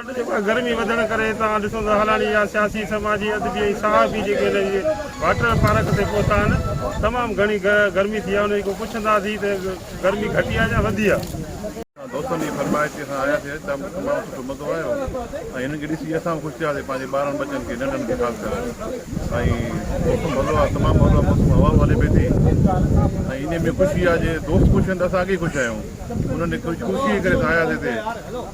وٽ جيڪو آهي گرمي وڌڻ ڪري توهان ڏسو ته هالاڻي جا سياسي سماجي ادبي ۽ صحافي جيڪي هن جي واٽر پارڪ تي پهتا آهن تمام گهڻي گرمي ٿي آهي انهن کان پڇنداسين ته گرمي گهٽي آهي يا وڌي آهي. دوستن جي فرمائش تي اسان آياسي تمام سٺو مزو آيو ۽ هنن کي ڏسي اسان به خوش ٿياسي پنهنجي ٻارن ٻچن کي ننڍن کي خاص ڪري ۽ موسم ڀلو آهي تمام ڀلو آهي موسم هوا به هلي پئي ٿي ۽ انهي ۾ خوشي آهي جي دوست خوش آهن ته اسان اڳي ئي خوش آهيون انهن جي خوشي جي ڪري اسان آياسي هتي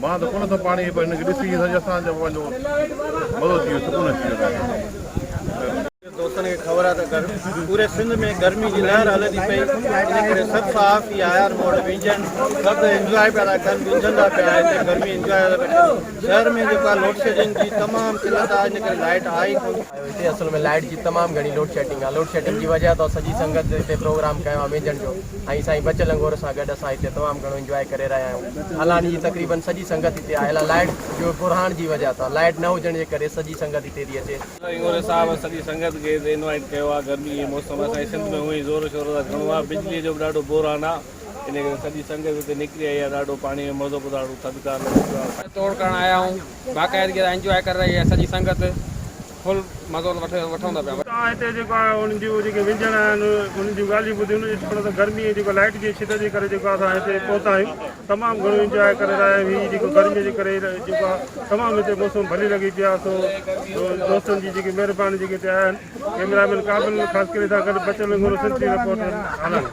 مان ته ڪونه اٿم پاڻي پر هن کي ڏسي ائين اسان جو پنهنجو مزو اچي ويو سڪون اچي ويو اسان کي. دوستن کي خبر آهي ته پوري سنڌ ۾ گرمي جي لهر هلي ٿي پئي ان ڪري سڀ صحافي آيا آهن مون وٽ وينجهن سڀ انجواء پيا ٿا ڪن وينجهن ٿا پيا هتي گرمي انجواء ٿا پيا ڪن شهر ۾ جيڪو آهي لوڊ شيڊنگ جي تمام قلت آهي ان ڪري لائيٽ آئي ڪونه. هتي اصل ۾ لائيٽ جي تمام گهڻي لوڊ شيڊنگ آهي لوڊ شيڊنگ جي وجه تو سڄي سنگت هتي پروگرام ڪيو آهي وينجهن جو ۽ سائين بچل انگور سان گڏ اسان هتي تمام گهڻو انجواء ڪري رهيا آهيون هالاڻي جي تقريبن سڄي سنگت هتي آيل آهي لائيٽ جو بحران جي وجه تان لائيٽ نه هجڻ جي ڪري سڄي سنگت هتي ٿي اچي. انگوري صاحب سڄي سنگت کي هتي انوائيٽ ڪيو آهي گرمي جي موسم اسان جي سنڌ ۾ هونئن ئي زور شور سان گهڻو آهي بجلي جو به ڏاڍو بحران آهي ان ڪري سڄي سنگت هتي نڪري آئي آهي ڏاڍو پاڻي ۾ مزو به ڏاڍو ٿڌڪار لڳو پيو آهي. توڙ ڪرڻ آيا آهيون باقاعدگي سان انجواء ڪري رهي آهي سڄي سنگت فل مزو وٺون ٿا پيا. تان هتي جيڪو آهي انهن جون جيڪي وينجهڻ آهن انهن جون ڳالهيون ٻڌيون انهن جو چوڻ ته گرمي ۽ جيڪو لائيٽ جي شدت جي ڪري جيڪو اسان هتي پهتا آهيون تمام گهڻو انجواء ڪري رهيا آهيون هي جيڪو گرمي جي ڪري جيڪو آهي تمام هتي موسم ڀلي لڳي پئي آهي سو دوستن جي جيڪي مهرباني جيڪي هتي آيا آهن ڪئميرا مين قابل خاصخيلي سان گڏ بچل هنگورو سنڌ ٽي وي رپورٽر هالاڻي.